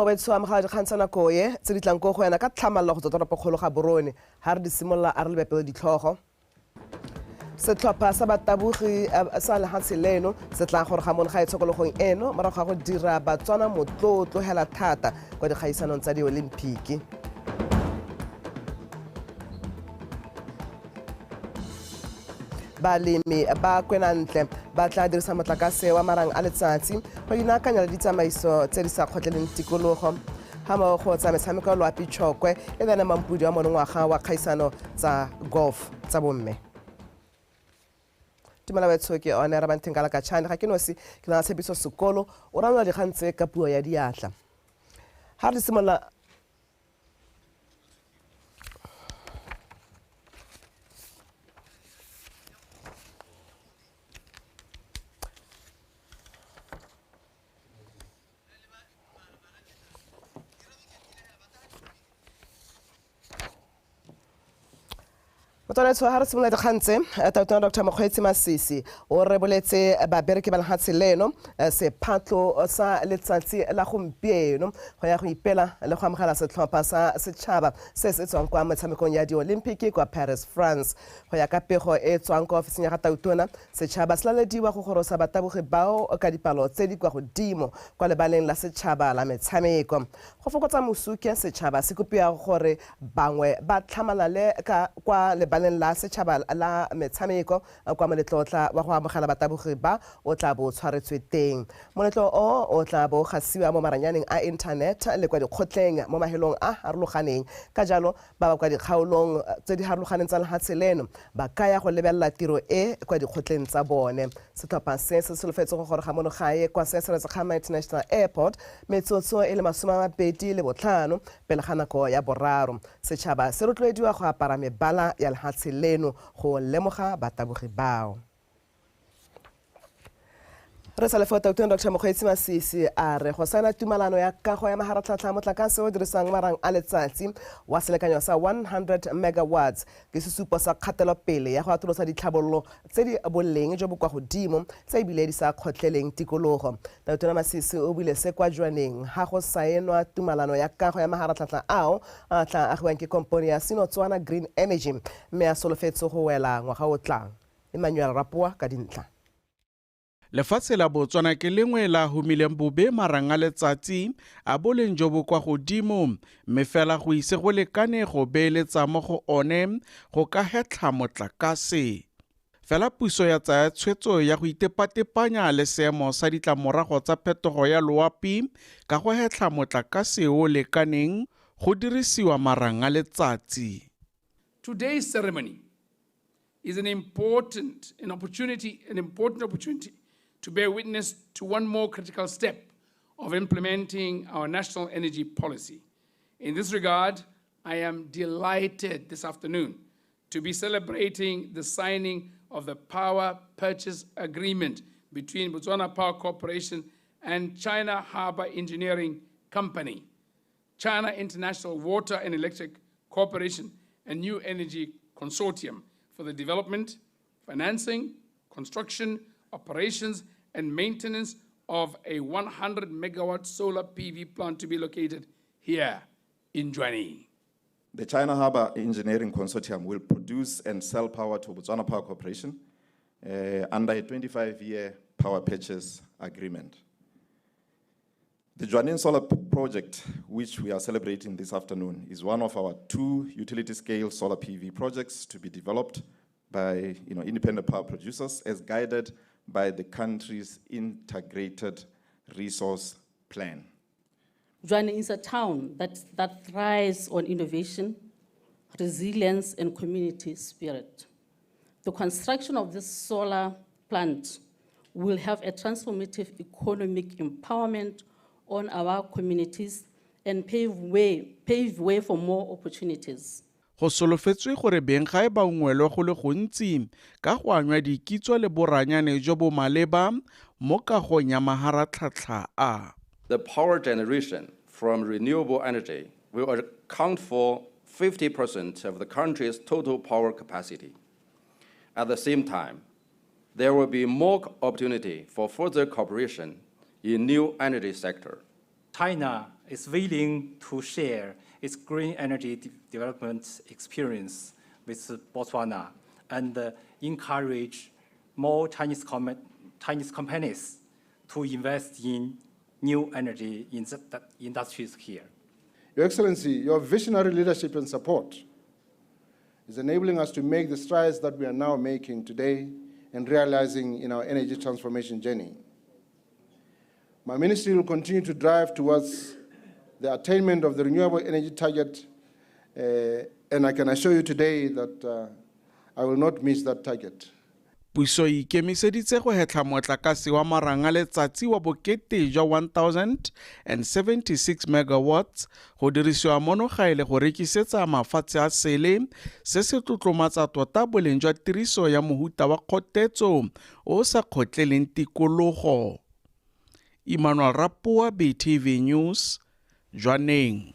Mongwe wa etsho amogela dikgang tsa nako e tse di tlang ko go wena ka tlhamallo go tswa toropokgolo ga Borone. Ha re di simolola a re lebe pele ditlhogo. Setlhopha sa batabogi sa lehatshe leno se tla goroga mono ga e tshokologong eno morago ga go dira Batswana motlotlo hela thata kwa dikgaisanong tsa diolimpiki. Balemi ba Kwenantle ba tla dirisa motlakase wa marang a letsatsi go inaakanya le ditsamaiso tse di sa kgotleleng tikologo. Ga mmogo tsa metshameko loapi Tshokwe e bene mampudi wa monongwaga wa kgaisano tsa golf tsa bomme. Tumela wetsho ke one Rabantheng ka Lakatšhane ga ke nosi ke na Tshepiso Sekolo o ranola dikgang tse ka puo ya diatla. Ha re simolola Motswaletsho, ha re simolola dikgang tse, Tautona Dr Mokgweetsi Masisi o reboletse babereki ba lehatshe leno sephatlo sa letsatsi la gompieno go ya go ipela le go amogela setlhopha sa setšhaba se se tswang kwa metshamekong ya di-Olympic kwa Paris, France. Go ya ka pego e tswang kwa ofising ya ga Tautona, setšhaba se lalediwa go gorosa batabogi bao ka dipalo tse di kwa godimo kwa lebaleng la setšhaba la metshameko. Go fokotsa mosuke, setšhaba se kopiwa gore bangwe ba tlhamalale ka kwa lebaleng la setšhaba la metshameko kwa moletlotla wa go amogela batabogi ba o tla bo tshwaretswe teng. Moletlo o o tla bo gasiwa mo maranyaneng a internet le kwa dikgotleng mo mahelong a harologaneng. Ka jalo, ba ba kwa dikgaolong tse di harologaneng tsa lehatshe leno ba ka ya go lebelela tiro e kwa dikgotleng tsa bone. Setlhopha se se solofetse go goroga mono gae kwa Sir Seretse Khama International Airport metsotso e le 25 pele ga nako ya boraro. Setšhaba se rotloediwa go apara mebala ya lehatshe leno go lemoga batabogi bao. Re sa lefo Tautona Dr Mokgweetsi Masisi a re go saena tumalano ya kago ya maharatlhatlha a motlakase o dirisang marang a letsatsi wa selekanyo sa 100 megawatts ke sesupo sa kgatelopele ya go atolosa ditlhabololo tse di boleng jo bo kwa godimo tse ebile di sa kgotleleng tikologo. Tautona Masisi o buile se kwa Jwaneng ha go saenwa tumalano ya kago ya maharatlhatlha ao a tla agiwang ke kompone ya Sinotswana Green Energy mme a solofetse go wela ngwaga o tlang. Emmanuel Rapoa ka dintlha. Lefatshe la Botswana ke lengwe la humileng bobe marang a letsatsi a boleng jo bo kwa godimo, mme fela go ise go lekane go beeletsa mo go one go ka hetlha motlakase. Fela puso ya tsaya tshwetso ya go itepatepanya le seemo sa ditlamorago tsa phetogo ya loapi ka go hetlha motlakase o lekaneng go dirisiwa marang a letsatsi. Today's ceremony is an important an opportunity, an important opportunity to bear witness to one more critical step of implementing our national energy policy. In this regard, I am delighted this afternoon to be celebrating the signing of the power purchase agreement between Botswana Power Corporation and China Harbour Engineering Company, China International Water and Electric Corporation, and New Energy Consortium for the development, financing, construction, operations, and maintenance of a 100 megawatt solar PV plant to be located here in Jwaneng. The China Harbour Engineering Consortium will produce and sell power to Botswana Power Corporation under a 25-year power purchase agreement. The Jwaneng Solar Project, which we are celebrating this afternoon, is one of our two utility-scale solar PV projects to be developed by independent power producers as guided by the country's integrated resource plan. Jwaneng is a town that thrives on innovation, resilience, and community spirit. The construction of this solar plant will have a transformative economic empowerment on our communities and pave way for more opportunities. Go solofetswe gore beng gae ba ungwelwe go le gontsi ka go anywa dikitso le boranyane jo bo maleba mo kagong ya maharatlhatlha a. The power generation from renewable energy will account for 50% of the country's total power capacity. At the same time, there will be more opportunity for further cooperation in new energy sector. China is willing to share its green energy development experience with Botswana and encourage more Chinese companies to invest in new energy industries here. Your Excellency, your visionary leadership and support is enabling us to make the strides that we are now making today and realizing in our energy transformation journey. My ministry will continue to drive towards the attainment of the renewable energy target, and I can assure you today that I will not miss that target. Puso e ikemiseditse go hetlha motlakase wa marang a letsatsi wa bokete jwa 1076 megawatts go dirisiwa mono gae le go rekisetsa mafatshe a sele. Se se tlotlomatsa tota boleng jwa tiriso ya mohuta wa kgotetso o o sa kgotleleng tikologo. Emmanuel Rapoa, BTV News, Jwaneng.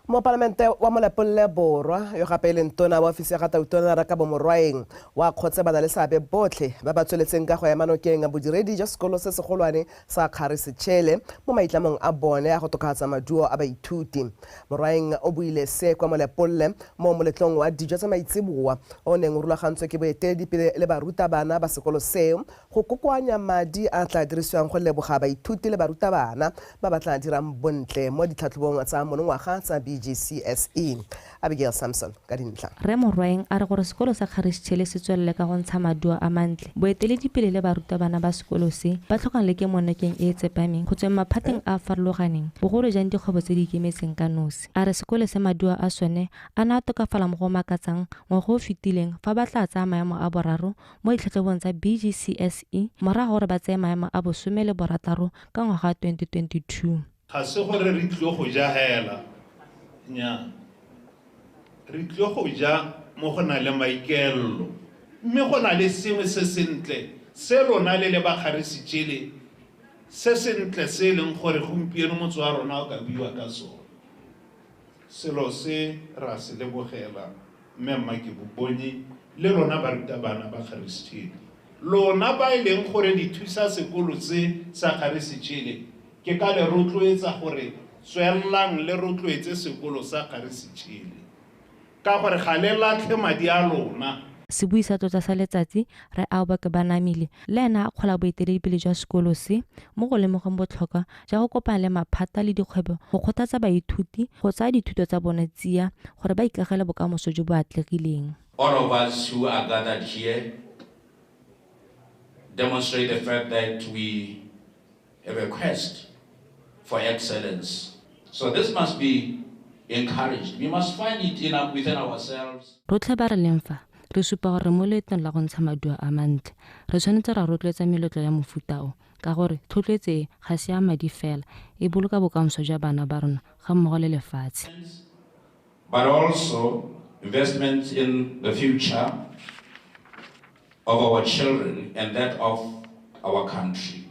Mopalamente wa Molepolole Borwa yo gape e leng tona wa ofisi ya ga Tautona Rakabo Morwaeng wa kgotse ba na le seabe botlhe ba ba tsweletseng ka go ema nokeng bodiredi jwa sekolo se segolwane sa Kgari Sechele mo maitlamong a bone a go tokafatsa maduo a baithuti. Morwaeng o buile se kwa Molepolole mo moletlong wa dijo tsa maitseboa o neng o rulagantswe ke boeteledipele le barutabana ba sekolo seo go kokoanya madi a tla dirisiwang go leboga baithuti le barutabana ba ba tla dirang bontle mo ditlhatlhobong tsa monongwaga tsa BGCSE. Abigail Samson ka dintlha. Rre Morwaeng a re gore sekolo sa Kgari Sechele se tswelele ka go ntsha maduo a mantle, boeteledipele le barutabana ba sekolo se ba tlhokang le kemonokeng e e tsepameng go tsweng maphateng a a farologaneng, bogolo jang dikgwebo tse di ikemetseng ka nosi. A re sekolo se maduo a sone a ne a tokafala mo go makatsang ngwaga o fetileng fa ba tla tsaya maemo a boraro mo ditlhatlhobong tsa BGCSE morago gore ba tseye maemo a bosome le borataro ka ngwaga wa 2022. Ga se gore re tlile go ja hela, nnyaa, re tlile go ja mo go na le maikaelelo, mme go na le sengwe se sentle se lona le le ba Kgari Sechele, se sentle se e leng gore gompieno motse wa rona o ka buiwa ka sone. Selo se ra se lebogela, mme mma ke bobonye le lona barutabana ba Kgari Sechele, lona ba e leng gore di thusa sekolo se sa Kgari Sechele, ke ka le rotloetsa gore tswellang le rotloetse sekolo sa Kgari Sechele ka gore ga le latlhe madi a lona. Sebui sa tlotla sa letsatsi, Rre Aobakwe Banamile, le ena a akgola boeteledipele jwa sekolo se mo go lemogeng botlhokwa jwa go kopana le maphata le dikgwebo go kgothatsa baithuti go tsaya dithuto tsa bone tsia gore ba ikagele bokamoso jo bo atlegileng. All of us who are gathered here demonstrate the fact that we have a quest for excellence. So this must be encouraged. We must find it within ourselves. Rotlhe ba re leng fa, re supa gore mo leetong la go ntsha maduo a mantle, re tshwanetse ra rotloetsa meletlo ya mofuta o, ka gore thotloetso e ga se ya madi fela, e boloka bokamoso jwa bana ba rona ga mmogo le lefatshe. But also investments in the future of our children and that of our country.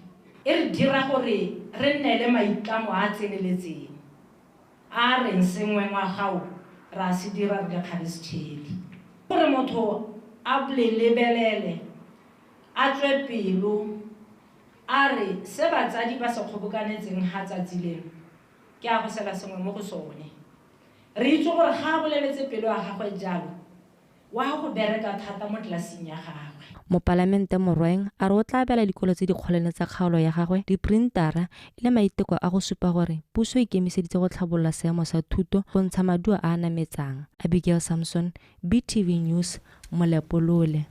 E re dira gore re nne le maitlamo a a tseneletseng a reng sengwe ngwagao ra se dira re le Kgari Sechele, gore motho a le lebelele a tswe pelo a re se batsadi ba se kgobokanetseng ga tsatsi leno ke a go sela sengwe mo go sone. Re itse gore ga a boleletse pelo ya gagwe jalo, wa go bereka thata mo tlelaseng ya gagwe. Mopalamente Morwaeng a re o tla abela dikolo tse dikgolwane tsa kgaolo ya gagwe diprintara e le maiteko a go supa gore puso e ikemiseditse go tlhabolola seemo sa thuto go ntsha maduo a a nametsang. Abigail Samson, BTV News, Molepolole.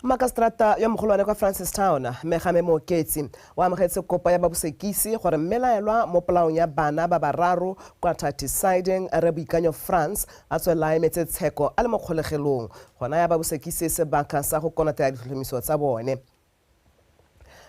Makaseterata yo mogolwane kwa Francistown, Megame Mooketsi, o amogetse kopo ya babosekisi gore mmelaelwa mo polaong ya bana ba bararo kwa Tati Siding, Rre Boikanyo France, a tswelela a emetse tsheko a le mo kgolegelong go naya babosekisi sebaka sa go konatela ditlhotlhomiso tsa bone.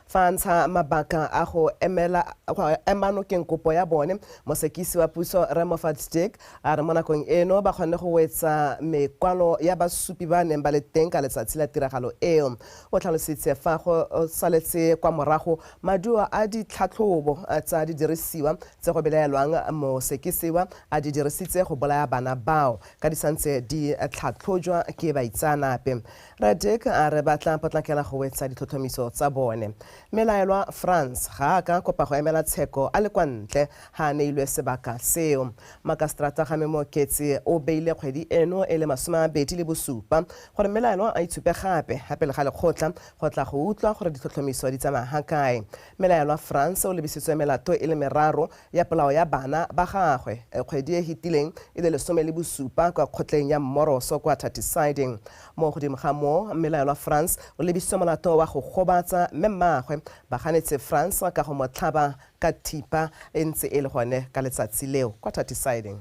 Fa a ntsha mabaka a go ema nokeng kopo ya bone, mosekisi wa puso Rre Moffat Dick a re mo nakong eno ba kgonne go wetsa mekwalo ya basupi ba neng ba le teng ka letsatsi la tiragalo eo. O tlhalositse fa go saletse kwa morago maduo a ditlhatlhobo tsa didirisiwa tse go belaelwang mosekisiwa a di dirisitse go bolaya bana bao ka di santse di tlhatlhojwa ke baitseanape. Rre Dick a re ba tla potlakela go wetsa ditlhotlhomiso tsa bone. Mmelaelwa Frans ga a ka kopa go emela tsheko a le kwa ntle ga a neilwe sebaka seo. Makaseterata Game Mooketsi o beile kgwedi eno e le 27 gore mmelaelwa a itshupe gape pele ga lekgotla go tla go utlwa gore ditlhotlhomiso di tsamaya ga kae. Mmelaelwa Frans o lebisitswe melato e le meraro ya polao ya bana ba gagwe kgwedi e fetileng e le 17 kwa kgotleng ya Mmoroso kwa Tati Siding. Mo godimo ga moo, mmelaelwa Frans o lebisitswe molato wa go gobatsa mme mmaagwe. Ba ganetse Frans ka go mo tlhaba ka thipa e ntse e le gone ka letsatsi leo kwa Tati Siding.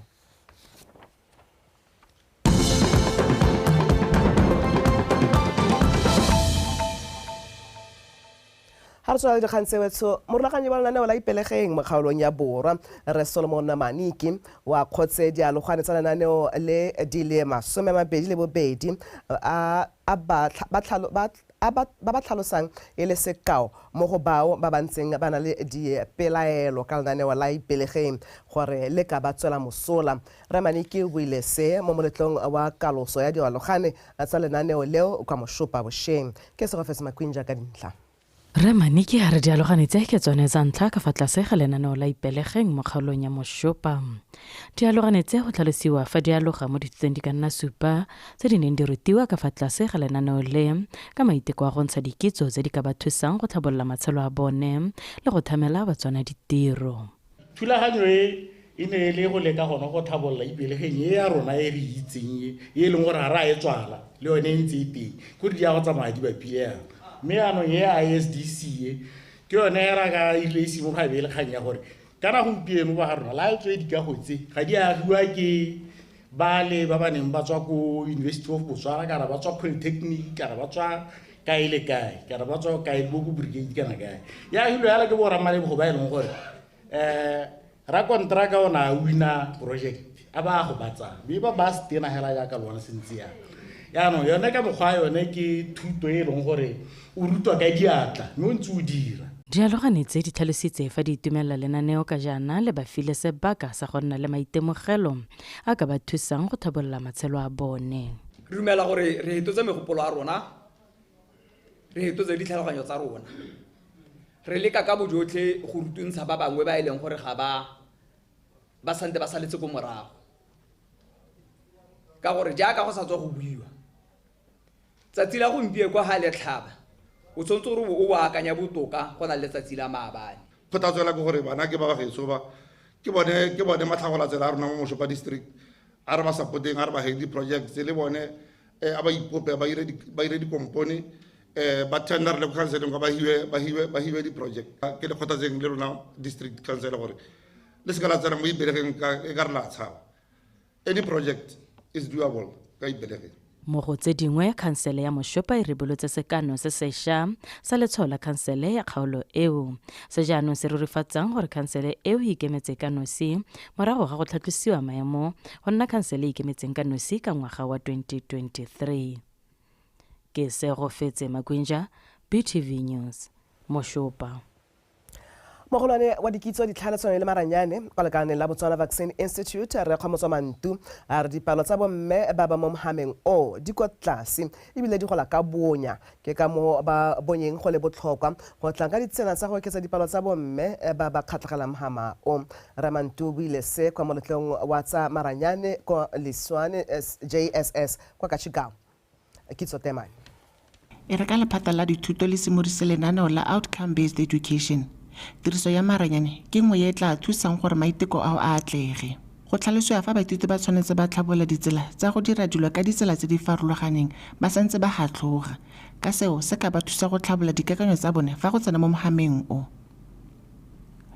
Ga re tswela le dikgang tsewetsho, morulaganyi wa lenaneo la Ipelegeng mo kgaolong ya Borwa, Rre Solomon Maniki, wa kgotse dialogwane tsa lenaneo le di le 22 a ba ba tlhalosang e le sekao mo go bao ba ba ntseng ba na le dipelaelo ka lenaneo la Ipelegeng gore le ka ba tswela mosola. Rre Maniki o buile se mo moletlong wa kaloso ya dialogane tsa lenaneo leo kwa Moshopa bosheng. Ke Segofetse Makwinja ka dintlha. Rre Maniki a re dialogane tse ke tsone tsa ntlha ka fa tlase ga lenaneo la Ipelegeng mo kgaolong ya Moshopa. Dialogane tse go tlhalosiwa fa di aloga mo dithutong di ka nna supa tse di neng di rutiwa ka fa tlase ga lenaneo le ka maiteko a go ntsha dikitso tse di ka ba thusang go tlhabolola matshelo a bone le go thamela Batswana ditiro. Thulaganyo e e ne e le go leka gone go tlhabolola Ipelegeng e ya rona e re itseng e e leng gore ga re a e tswala le yone e ntse e teng kore di ya go tsamaya di bapile yana. Mme yaanong e ISDC e ke yone e ra ka ile e simologa be e le kgang ya gore kana gompieno ba ga rona la e tswe dikago tse ga di agiwa ke bale ba ba neng ba tswa ko University of Botswana kana ba tswa Polytechnic kana ba tswa kae le kae kana ba tswa kae bo ko brigade kana kae. Ya agilwe yala ke bo ramalebogo ba e leng gore ra kontraka o na wina project a ba go batsa mme ba ba stena hela jaaka lona sentse yana. Yaanong yone ka mokgwa yone ke thuto e leng gore o rutwa ka diatla mme o ntse o dira. Dialogane tse di tlhalositse fa di itumelela lenaneo ka jaana le ba file sebaka sa go nna le maitemogelo a ka ba thusang go tlhabolola matshelo a bone. Re dumela gore re hetotse megopolo a rona, re hetotse ditlhaloganyo tsa rona. Re leka ka bojotlhe go rutuntsha ba bangwe ba e leng gore ga ba santse ba saletse ko morago. Ka gore jaaka go sa tswa go buiwa, tsatsi la gompieno kwa ga le tlhaba, o tshwanetse gore o akanya botoka go na le letsatsi la maabane. Kgothatso fela ke gore bana ke ba ba gaetsho ba, ke bone matlhagolatsela a rona mo Moshopa district, a re ba support-eng, a re ba heng di-projects le bone, a ba ipope, ba ire dikompone, ba tender le ko council-eng kwa ba hiwe di-project. Ke le kgothatseng le rona district council gore le seka la tsena mo Ipelegeng e ka re la tshaba. Any project is doable ka Ipelegeng. Mo go tse dingwe, khansele ya Moshopa e ribolotse sekano se sešwa sa letshwao la khansele ya kgaolo eo. Se jaanong se rurifatsang gore khansele eo e ikemetse ka nosi morago ga go tlhatlosiwa maemo go nna khansele e ikemetseng ka nosi ka ngwaga wa 2023. Ke Segofetse Makwinja, BTV News, Moshopa. Mogolwane wa dikitso ditlhaeletsano le maranyane kwa lekaleng la Botswana Vaccine Institute Rre Kgomotso Mantu a re dipalo tsa bomme ba ba mo mohameng o di kwa tlase ebile di gola ka bonya. Ke ka mo ba bonyeng go le botlhokwa go tla ka ditsela tsa go oketsa dipalo tsa bomme ba ba kgatlhegelang mohama o. Rre Mantu o buile se kwa moletlong wa tsa maranyane kwa Leswane JSS kwa Kachikau. Kitso Temane. E re ka lephata la dithuto le simolotse lenaneo la outcome based education, tiriso ya maranyane ke nngwe e e tla thusang gore maiteko ao a atlege. Go tlhalosiwa fa baithuti ba tshwanetse ba tlhabola ditsela tsa go dira dilo ka ditsela tse di farologaneng ba santse ba gatlhoga. Ka seo se ka ba thusa go tlhabola dikakanyo tsa bone fa go tsena mo mohameng o.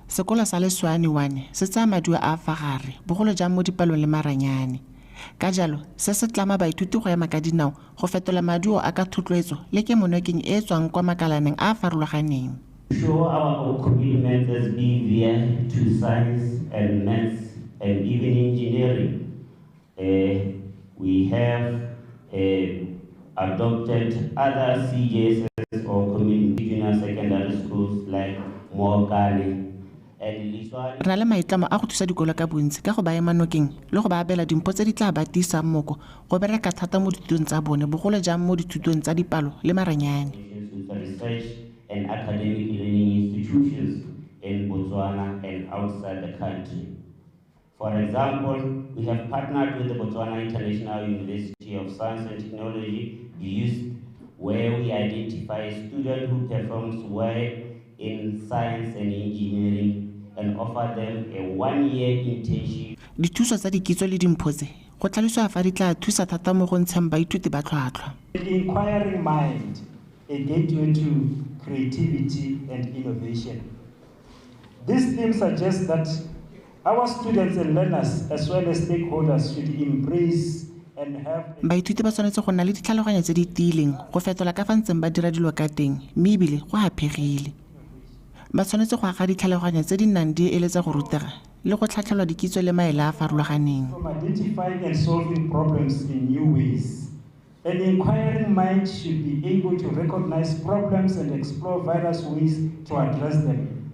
Sekolo sa Leswane 1 se tsaya maduo a a fa gare, bogolo jang mo dipalong le maranyane. Ka jalo, se se tlama baithuti go ema ka dinao go fetola maduo a ka thotloetso le kemonokeng e e tswang kwa makalaneng a a farologaneng. Show our commitment as BVI to science and maths and even engineering. We have adopted other CJSS or community junior secondary schools like Mookane. Re na le maitlamo a go thusa dikolo ka bontsi ka go ba ema nokeng le go ba abela dimpho tse di tla ba tiisang moko go bereka thata mo dithutong tsa bone, bogolo jang mo dithutong tsa dipalo le maranyane. Research and academic learning institutions in Botswana and outside the country. For example, we have partnered with the Botswana International University of Science and Technology, BIUST, where we identify a student who performs well in science and engineering and offer them a 1-year internship. Dithuso tsa dikitso le dimpho tse go tlhalosiwa fa di tla thusa thata mo go ntsheng baithuti ba tlhwatlhwa. The inquiring mind, a gateway to creativity and innovation. This theme suggests that our students and learners, as well as stakeholders, should embrace and have. Baithuti ba tshwanetse go nna le ditlhaloganyo tse di tiileng go fetola ka fa ntseng ba dira dilo ka teng, mme ebile go aphegile. Ba tshwanetse go aga ditlhaloganyo tse di nnang di eletsa go rutega le go tlhatlhelwa dikitso le maele a a farologaneng. From identifying and solving problems in new ways. An inquiring mind should be able to recognize problems and explore various ways to address them.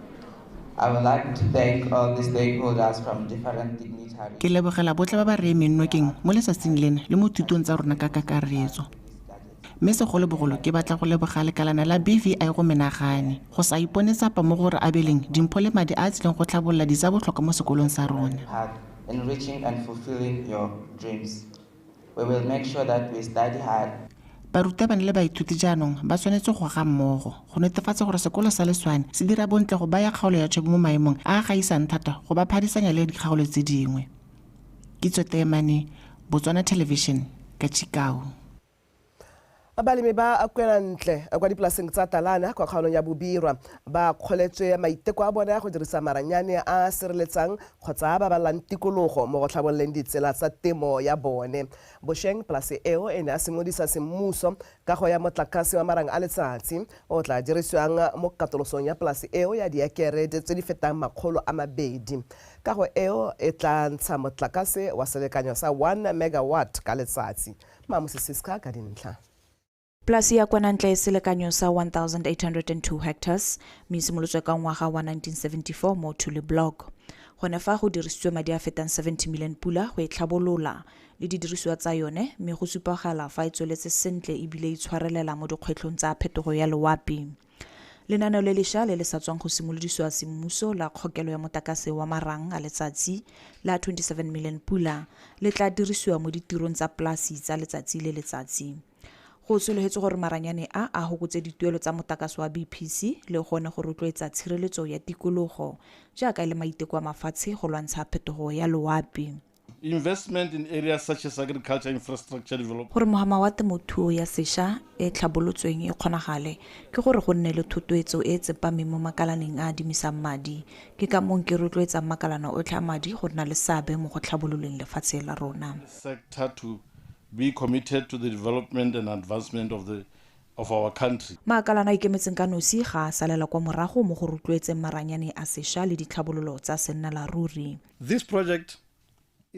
I would like to thank all the stakeholders from different dignitaries. Ke lebogela botlhe ba ba re emeng nokeng mo letsatsing lena le mo thutong tsa rona ka kakaretso. Mme segolobogolo ke batla go leboga lekalana la BVI go menagane go sa ipone tsapa mo go re abeleng dimpho le madi a a tsileng go tlhabolola di tsa botlhokwa mo sekolong sa rona. In reaching and fulfilling your dreams. We will make sure that we study hard. Barutabana le baithuti jaanong ba tshwanetse go ga mmogo go netefatsa gore sekolo sa Leswane se dira bontle go baya kgaolo ya Chobe mo maemong a a gaisang thata go ba phadisanya le dikgaolo tse dingwe. Kitso Teemane, Botswana Television, ka Chikao. Balemi ba Kwenantle kwa dipolaseng tsa Talana kwa kgaolong ya Bobirwa ba kgoletswe maiteko a bone a go dirisa maranyane a a sireletsang kgotsa a babalang tikologo mo go tlhabololeng ditsela tsa temo ya bone. Bošeng polase eo e ne a simolodisa semmuso kago ya motlakase wa marang a letsatsi o tla dirisiwang mo katolosong ya polase eo ya diekere tse di fetang 200. Kago eo e tla ntsha motlakase wa selekanyo sa 1 megawatt ka letsatsi. Mamusi Siska ka dintlha. Polasi ya Kwenantle e selekanyo sa 1802 hectares mme e simolotswe ka ngwaga wa 1974 mo Thule Block. Gone fa go dirisitswe madi a fetang 70 million pula go e tlhabolola le didirisiwa tsa yone, mme go supagala fa e tsweletse sentle ebile e tshwarelela mo dikgwetlhong tsa phetogo ya loapi. Lenaneo le lešwa le le sa tswang go simolodisiwa semmuso la kgokelo ya motlakase wa marang a letsatsi la 27 million pula le tla dirisiwa mo ditirong tsa polasi tsa letsatsi le letsatsi. Go solofetswe gore maranyane a a hokotse dituelo tsa motlakase wa BPC le gone go rotloetsa tshireletso ya tikologo jaaka e le maiteko a mafatshe go lwantsha phetogo ya loapi. Investment in areas such as agriculture, infrastructure development. Gore mohama wa temothuo ya sešwa e tlhabolotsweng e kgonagale ke gore go nne le thotloetso e tsepameng mo makalaneng a adimisang madi. Ke ka moo ke rotloetsang makalana otlhe a madi go nna le seabe mo go tlhabololeng lefatshe la rona. Sector to be committed to the development and advancement of our country. Makalana a ikemetseng ka nosi ga a salela kwa morago mo go rotloetseng maranyane a sešwa le ditlhabololo tsa sennela ruri. This project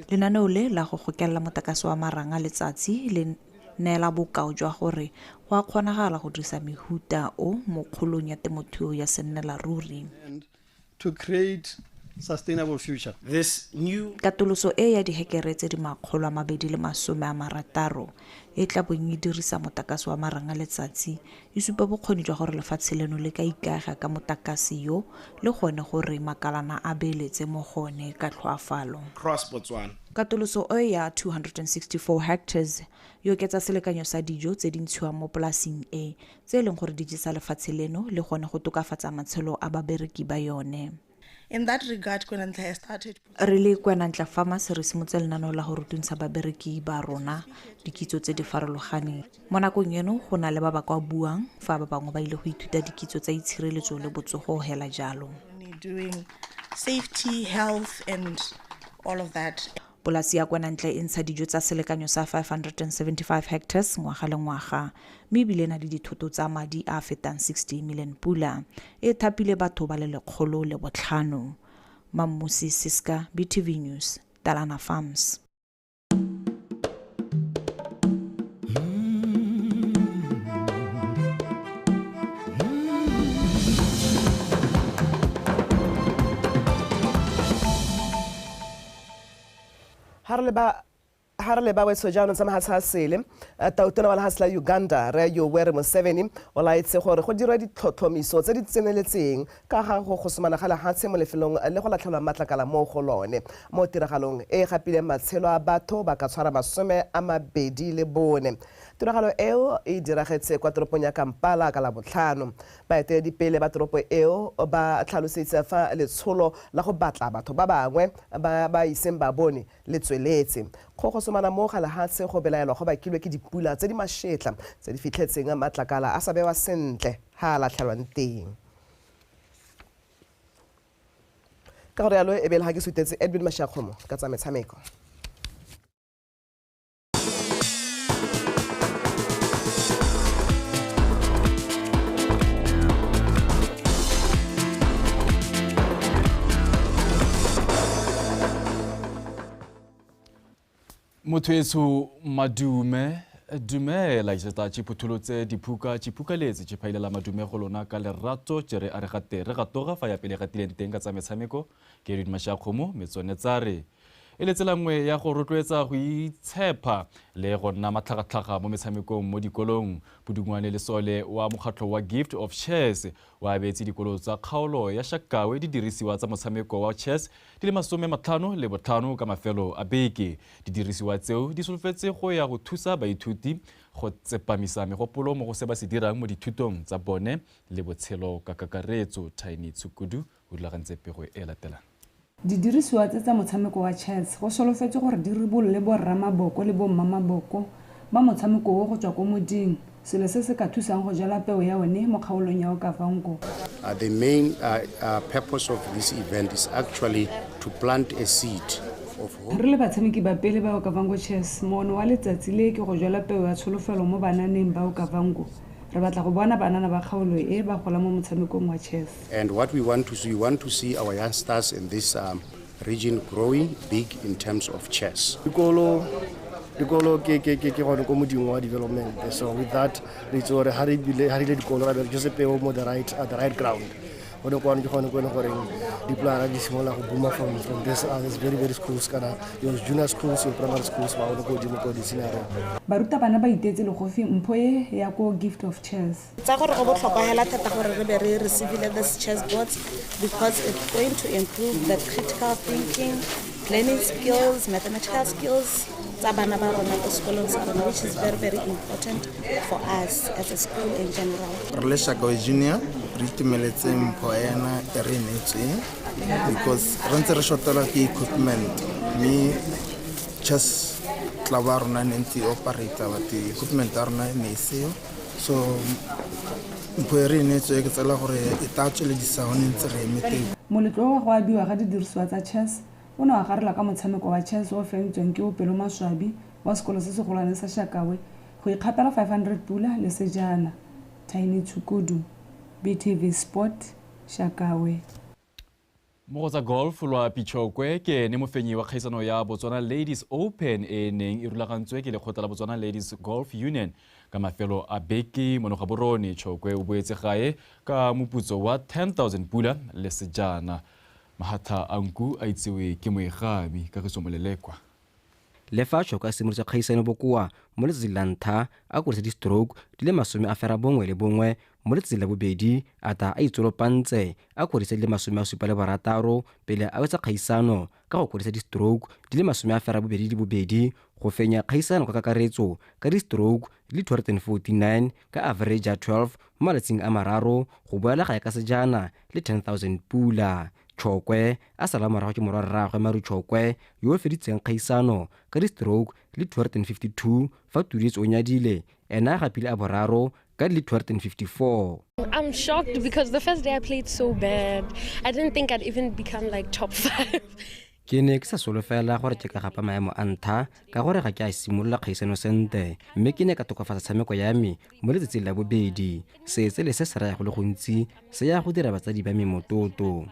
Lenaneo le la go gokela motlakase wa marang a letsatsi le neela bokao jwa gore go a kgonagala go dirisa mehuta o mo kgolong ya temothuo ya sennela ruri. To create sustainable future. This new Katoloso e ya dihekere tse di 260 e tla bong e dirisa motlakase wa marang a letsatsi e supa bokgoni jwa gore lefatshe leno le ka ikaega ka motlakase yo le gone gore makalana a beeletse mo gone ka tlhoafalo. Cross Botswana. Katoloso e ya 264 hectares e oketsa selekanyo sa dijo tse di ntshiwang mo polasing e tse e leng gore di jesa lefatshe leno le gone go tokafatsa matshelo a babereki ba yone. In that regard, Kwenantle has started. Re le Kwenantle Farmers re simotse lenaneo la go rutuntsha babereki ba rona dikitso tse di farologaneng. Mo nakong eno go na le ba ba kwa buang fa ba bangwe ba ile go ithuta dikitso tsa itshireletso le botsogo hela jalo. Doing safety, health and all of that. Polasi ya Kwenantle e ntsha dijo tsa selekanyo sa 575 hectares ngwaga le ngwaga, mme ebile e na le dithoto tsa madi a fetang 60 million pula. E thapile batho ba le 105. Mammusi Siska, BTV News, Talana Farms. Ha Ga re leba wetso jaanong tsa mahatshe a sele, tautona wa lehatshe la Uganda Rre Yoweri Museveni o laetse gore go dirwe ditlhotlhomiso tse di tseneletseng ka ga go gosomana ga lehatshe mo lefelong le go latlhelwang matlakala mo go lone mo tiragalong e e gapileng matshelo a batho ba ka tshwara 24. Tiragalo eo e diragetse kwa toropong ya Kampala ka Labotlhano. Baeteledipele ba toropo eo ba tlhalositse fa letsholo la go batla batho ba bangwe ba ba iseng ba bone le tsweletse. Go gosomana mo ga lehatshe go belaelwa go bakilwe ke dipula tse di mašetla tse di fitlhetseng matlakala a sa bewa sentle ha a latlhelwang teng. Ka gore yalo e be le ga ke sutetse Edwin Mashiakgomo ka tsa metshameko. Motho etsho madume dumela iseta tšhiphutholotse diphuka tšhiphukaletse tšhiphailela madume go lona ka lerato tšere a re gate re gatoga fa ya pele gatileng teng ka tsa metshameko ke Edwin Mashiakgomo metsone tsare e le tsela nngwe ya go rotloetsa go itshepa le go nna matlhagatlhaga mo metshamekong mo dikolong. Pudungwane Lesole wa mokgatlho wa Gift of Chess wa abetse dikolo tsa kgaolo ya Shakawe didirisiwa tsa motshameko wa chess di le 55 ka mafelo a beke. Didirisiwa tseo di solofetse go ya go thusa baithuti go tsepamisa megopolo mo go se ba se dirang mo dithutong tsa bone le botshelo ka kakaretso. Tiny Tshukudu o rulagantse pego e latelang. Didirisiwa tse tsa motshameko wa chess go solofetse gore di ribolole borramaboko le bommamaboko ba motshameko o go tswa ko moding, selo se se ka thusang go jala peo ya one mo kgaolong ya Okavango. The main purpose of this event is actually to plant a seed of hope. Re le batshameki ba pele ba Okavango Chess, moono wa letsatsi le ke go jala peo ya tsholofelo mo bananeng ba Okavango. Re batla go bona banana ba kgaolo e ba gola mo motshamekong wa chess. And what we want to see, we want to see our youngsters in this region growing big in terms of chess. Dikolo ke ke ke ke gone ko modimo wa development. So with that, re itse gore ha re ile dikolo ra be re peo mo the right ground. Gone kwano ke gone ko e leng goreng dipolara di simolola go booma from this very very schools kana your junior schools, your primary schools ba gone ko godimo ko di-senior. Barutabana ba itetse legofi mpho e ya ko Gift of Chess. Tsa gore go botlhokwa hela thata gore re be re receivile this chess boards because it's going to improve the critical thinking, planning skills, mathematical skills tsa bana ba rona ko sekolong sa rona, which is very very important for us as a school in general. Re le Shakawe Junior re itumeletse mpho ena e re neetsweng because re ntse re shotelwa ke equipment, mme chess club ya rona ne ntse e operate but equipment ya rona e ne e seo. So mpho e re neetswe ke tsela gore e tla tsweledisa gone ntse re eme teng. Moletlo wa go abiwa ga didirisiwa tsa chess o ne wa garela ka motshameko wa chess o fentsweng ke Opelo Maswabi wa sekolo se segolwane sa Shakawe go ikgapela 500 pula le sejana. Tiny Tshukudu, BTV Sport, Shakawe. Mo go tsa golf lwa Pichokwe ke ene mofenyi wa kgaisano ya Botswana Ladies Open e neng e rulagantswe ke lekgotla la Botswana Ladies Golf Union ka mafelo a beke mono Gaborone. Chokwe o boetse gae ka moputso wa 10,000 pula le sejana. Mahatha a nku a itsewe ke moegami Kagiso Molelekwa. Le fa Chokwe a simolotse kgaisano bokoa mo letsatsing la ntlha a korisa di-stroke di le 91 mo letsatsing la bobedi a ta a itsolopantse a korisa di le 76 pele a wetsa kgaisano ka go korisa di-stroke di le 82 go fenya kgaisano ka kakaretso ka di-stroke di le 249 ka average ya 12 mo malatsing a mararo go boela gae ka sejana le 10,000 pula. Chokwe a sala morago ke morwarraagwe Maru Chokwe yo o feditseng kgaisano ka di-stroke le 252 fa Tuditse o nyadile ena a gapile a boraro ka di le 254. I'm shocked because the first day I played so bad. I didn't think I'd even become like top 5. Ke ne ke sa solofela gore ke ka gapa maemo a ntlha ka gore ga ke a simolola kgaisano sentle, mme ke ne ka tokafatsa tshameko ya me mo letsatsing la bobedi. Seetse le se se raya go le gontsi se ya go dira batsadi ba me mototo.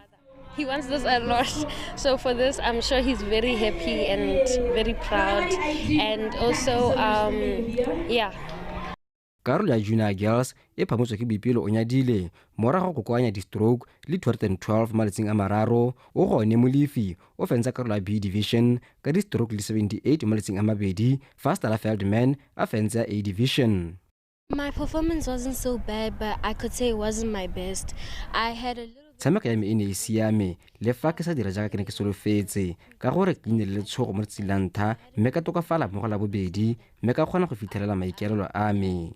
He wants this a lot, so for this I'm sure he's very happy and very proud, and also yeah. Karolo ya Junior Girls e phamotswe ke Boipelo Onyadile morago go kokoanya di-stroke le 212 mo malatsing a mararo. O gone Molefi o fentsa karolo ya B Division ka di-stroke le 78 mo malatsing a mabedi, fa Stella Feldman a fentse ya A Division. My performance wasn't so bad, but I could say it wasn't my best. I had a little Tshameko ya me e ne e siame, le fa ke sa dira jaaka ke ne ke solofetse, ka gore ke nnile le letshogo mo letsatsing la ntlha mme ka tokafala mo go la bobedi mme ka kgona go fitlhelela maikaelelo a me.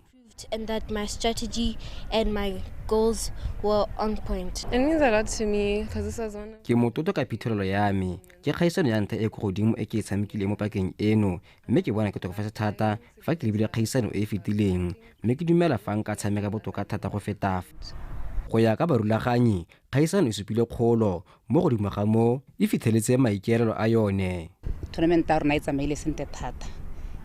and that my strategy and my goals were on point. It means a lot to me because this was one of Ke motlotlo ka phitlhelelo ya me. Ke kgaisano ya ntlha e e kwa godimo e ke e tshamekileng mo pakeng eno mme ke bona ke tokafetse thata fa ke lebile kgaisano e e fetileng mme ke dumela fa nka tshameka botoka thata go feta fa. Go ya ka barulaganyi, kgaisano e supile kgolo, mo godimo ga moo e fitlheletse maikaelelo a yone. Tournament ya rona e tsamaile sentle thata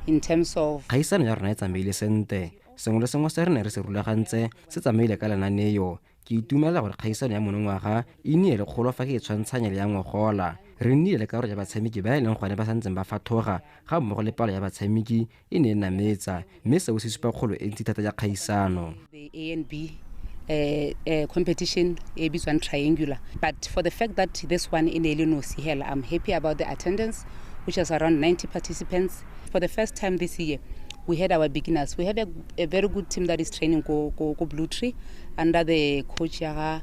in terms of Kgaisano ya rona e tsamaile sentle, sengwe le sengwe se re ne re se rulagantse se tsamaile ka lenaneo. Ke itumelela gore kgaisano ya monongwaga e nnile le kgolo fa ke e tshwantshanya le ya ngogola. Re nnile le karolo ya batshameki ba e leng gone ba santseng ba fathoga, ga mmogo le palo ya batshameki e ne e nametsa, mme seo se supa kgolo e ntsi thata ya kgaisano. The A and B competition e bitswang triangular, but for the fact that this one e ne e le nosi hela, I'm happy about the attendance, which is around 90 participants. For the first time this year, we had our beginners. We have a very good team that is training ko Blue Tree under the coach ya ga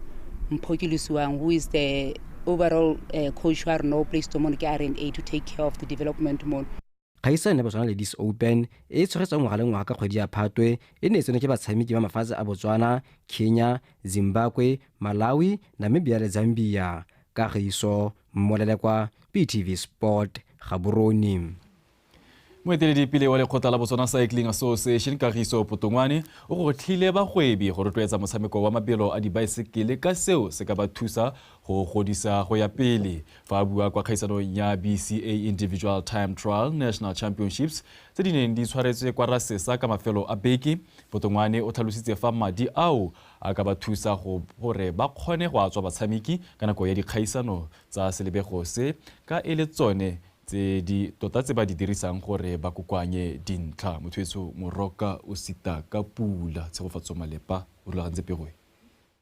Mphoki Lusuang, who is the overall coach wa rona o placed mo ke R&A to take care of the development mo. Kgaisano ya Botswana Ladies Open e e tshwaretswang ngwaga le ngwaga ka kgwedi ya Phatwe e ne e tsenwe ke batshameki ba mafatshe a Botswana, Kenya, Zimbabwe, Malawi, Namibia le Zambia. Kagiso Mmolelekwa, BTV Sport, Gaborone. Moeteledipele wa lekgotla la Botswana Cycling Association Kagiso Potongwane o gwetlhile bagwebi go rotloetsa motshameko wa mabelo a dibaesekele ka seo se ka ba thusa go godisa go ya pele. Fa a bua kwa kgaisanong ya BCA Individual Time Trial National Championships tse di neng di tshwaretswe kwa Rasesa ka mafelo a beke, Potongwane o tlhalositse fa madi ao a ka ba thusa gore ba kgone go atswa batshameki ka nako ya dikgaisano tsa selebego se ka e le tsone tse di tota tse ba di dirisang gore ba kokoanye dintlha. Motho etsho Moroka o sita ka pula. Tshegofatso Malepa o rulagantse pego e.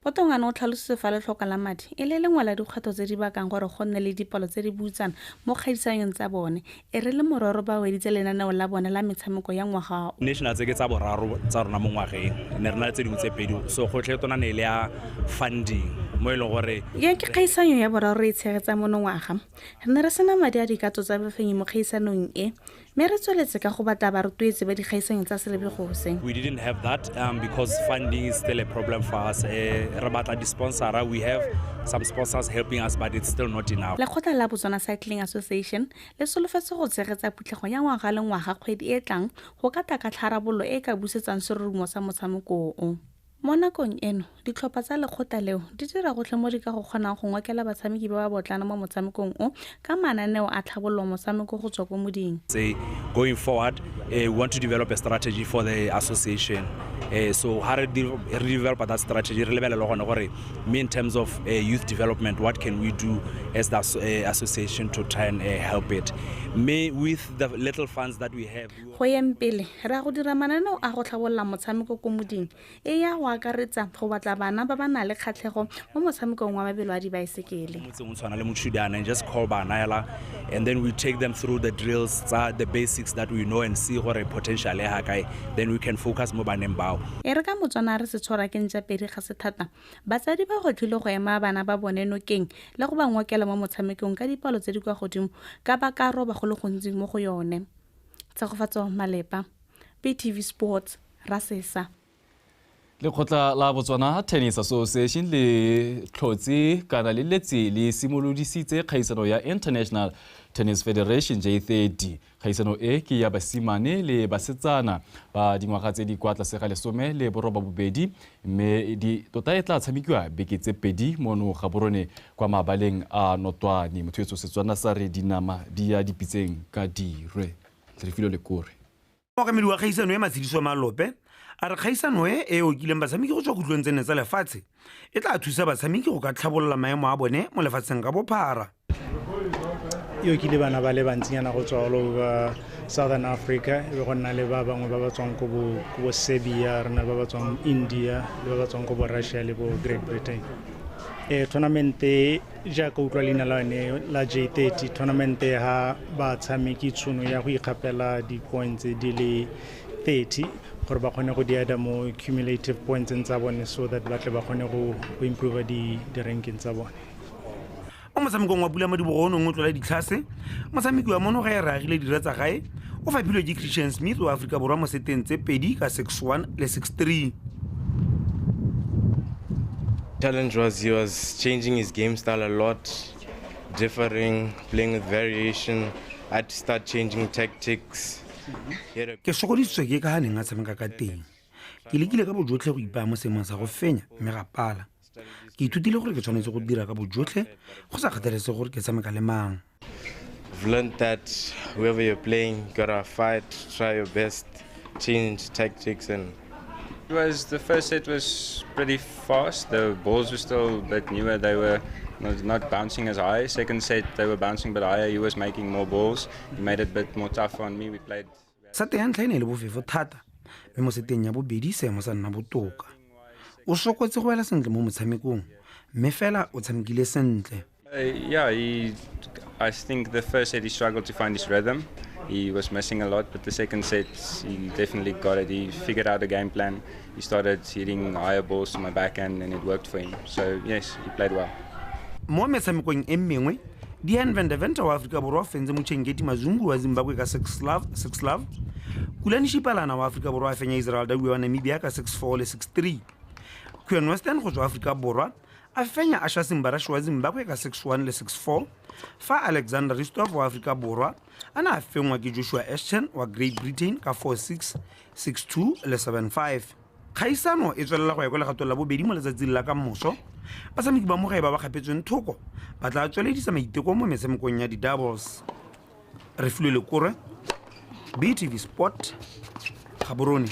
Potongwane o tlhalositse fa letlhoko la madi e le lengwe la dikgwetlho tse di bakang gore go nne le dipalo tse di butsana mo kgaisanong tsa bone, e re le mororo ba weditse lenaneo la bone la metshameko ya ngwaga o. National tse ke tsa boraro tsa rona mo ngwageng, ne re na le tse dingwe tse pedi, so gotlhe tona ne e le ya funding mo e leng gore Ye ke kgaisanyo ya boraro re e tshegetsa monongwaga. Re ne re sena madi a dikatso tsa bafenyi mo kgaisanong e, mme re tsweletse ka go batla barotloetsi ba dikgaisanyo tsa selebego se. We didn't have that because funding is still a problem for us. Re batla di-sponsor, we have some sponsors helping us, but it's still not enough. Lekgotla la Botswana Cycling Association le solofetse go tshegetsa phutlhego ya ngwaga le ngwaga kgwedi e e tlang go ka taka tlharabololo e e ka busetsang serumo sa motshameko o. Mo nakong eno, ditlhopha tsa lekgotla leo di dira gotlhe mo di ka go kgonang go ngokela batshameki ba ba botlana mo motshamekong o ka mananeo a tlhabololo motshameko go tswa ko moding. Say, going forward, we want to develop a strategy for the association. So how do we develop that strategy? Re lebelele gone gore me in terms of youth development, what can we do as the association to try and help it? Me with the little funds that we have. Go yeng pele, re ya go dira mananeo a go tlhabolola motshameko ko moding e ya go akaretsa go batla bana ba ba nang le kgatlhego mo motshamekong wa mabelo a dibaesekele. Motseng o tshwana le Mochudana and just call bana hela, and then we take them through the drills tsa the basics that we know and see gore potential ya ha kae, then we can focus mo baneng bao. E re ka Motswana a re se tshwara ke ntša pedi ga se thata, batsadi ba gwetlhile go ema bana ba bone nokeng le go ba ngokela mo motshamekong ka dipalo tse di kwa godimo ka ba ka roba go le gontsi mo go yone. Tshegofatso Malepa, BTV Sports, Rasesa. Lekgotla la Botswana Tennis Association le tlhotse kana le letse le simolodisitse kgaisano ya International Tennis Federation J30. Kgaisano e ke ya basimane le basetsana ba dingwaga tse di kwa tlase ga 18, mme di tota e tla tshamekiwa beke tse pedi mono Gaborone kwa mabaleng a Notwane. Motho etso Setswana sa re dinama di ya dipitseng ka dirwe. Re filwe lekore. Mookamedi wa kgaisano e Matshediso Malope a re kgaisano e e okileng batshameki go tswa kutlong tse nne tsa lefatshe e tla thusa batshameki go ka tlhabolola maemo a bone mo lefatsheng ka bophara. E okile bana ba le bantsinyana go tswa all over Southern Africa, e be go nna le ba bangwe ba ba tswang ko bo Serbia, re na le ba ba tswang India, le ba ba tswang ko bo Russia le bo Great Britain. Tournament e jaaka utlwa leina la yone la J30, tournament e ha batshameki tšhono ya go ikgapela di-points di le 30 gore ba kgone go di add mo cumulative points tsa bone, so that ba tle ba kgone go improve di-ranking tsa bone. Mo motshamekong wa Pula Madibogo o neng o tlola ditlhase, motshameki wa mono gae re agile dira tsa gae o faphilwe ke Christian Smith wa Aforika Borwa mo seteng tse 2 ka 6-1 le 6-3. Challenge was he was changing his game style a lot, differing, playing with variation. I had to start changing tactics. Ke sokodisitswe ke ka ga neng a tshameka ka teng. Ke lekile ka bojotlhe go ipaya mo seemong sa go fenya mme ga pala. Ke ithutile gore ke tshwanetse go dira ka bojotlhe go sa kgathalesege gore ke tshameka le mang. I've learned that whoever you're playing, you gotta fight, try your best, change tactics and. It was the first set was pretty fast. The balls were still a bit newer. They were not bouncing as high. Second set, they were bouncing a bit higher. He was making more balls. He made it a bit more tough on me. We played. Sete ya ntlha e ne e le bofefo thata, mme mo seteng ya bobedi seemo sa nna botoka. O sokotse go wela sentle mo motshamekong, mme fela o tshamekile sentle. Yeah, I think the first set he struggled to find his rhythm. He was missing a lot, but the second set he definitely got it. He figured out a game plan. He started hitting higher balls to my backhand and it worked for him. So yes, he played well. Mo metshamekong e mengwe, Diane van Deventer wa Aforika Borwa o fentse Motšhengeti Mazungu wa Zimbabwe ka 6-love, 6-love. Kulani Shipalana wa Aforika Borwa a fenya Israel Dawie wa Namibia ka 6-4 le 6-3. Queen Western go tswa Aforika Borwa a fenya Asha Simbarash wa Zimbabwe ka 6-1 le 6-4, fa Alexander Ristov wa Aforika Borwa a ne a fenngwa ke Joshua Ashton wa Great Britain ka 4-6, 6-2 le 7-5. Kgaisano e tswelela go ya kwa legatong la bobedi mo letsatsing la ka moso. Batshameki ba mogae ba ba kgapetsweng thoko ba tla tsweledisa maiteko mo metshamekong ya di-doubles. Refilwe Lekore, BTV Sport, Gaborone.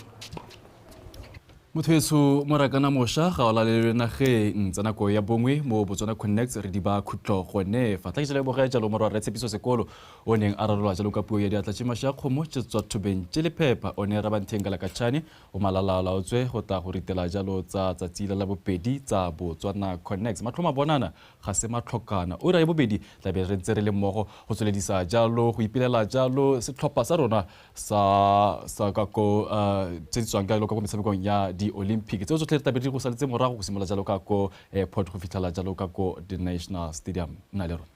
Motho etsho morakana mošwa ga o lalelwe nageng tsa nako ya bongwe mo Botswana Connects re di ba khutlo gone fa tla ke leboge jalo morwa re Tshepiso Sekolo o neng a rarolola jalo ka puo ya diatla tše mašwa kgomo tše tswa thobeng tše lephepa o ne rabantheng ka lakatšhane o malala laotswe go tla go ritela jalo tsa tsatsi la bobedi tsa Botswana Connects. Matlhoma bonana ga se matlhokana ura ya bobedi tla be re ntse re le mmogo go tsweledisa jalo go ipelela jalo setlhopha sa rona sa ka ko tse di tswang ka ko metshamekong ya di Olympic tseo tsotlhe re tlabe di go saletse morago go simolola jalo ka ko airport go fitlhela jalo ka ko the National Stadium. Nna le rona.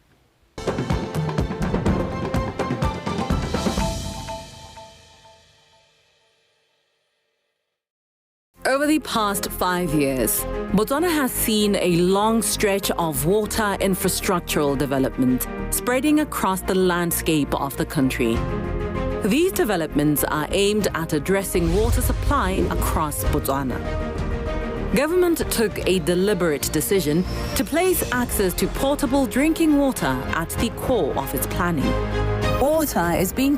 Over the past 5 years, Botswana has seen a long stretch of water infrastructural development spreading across the landscape of the country. These developments are aimed at addressing water supply across Botswana. Government took a deliberate decision to place access to portable drinking water at the core of its planning. Water is being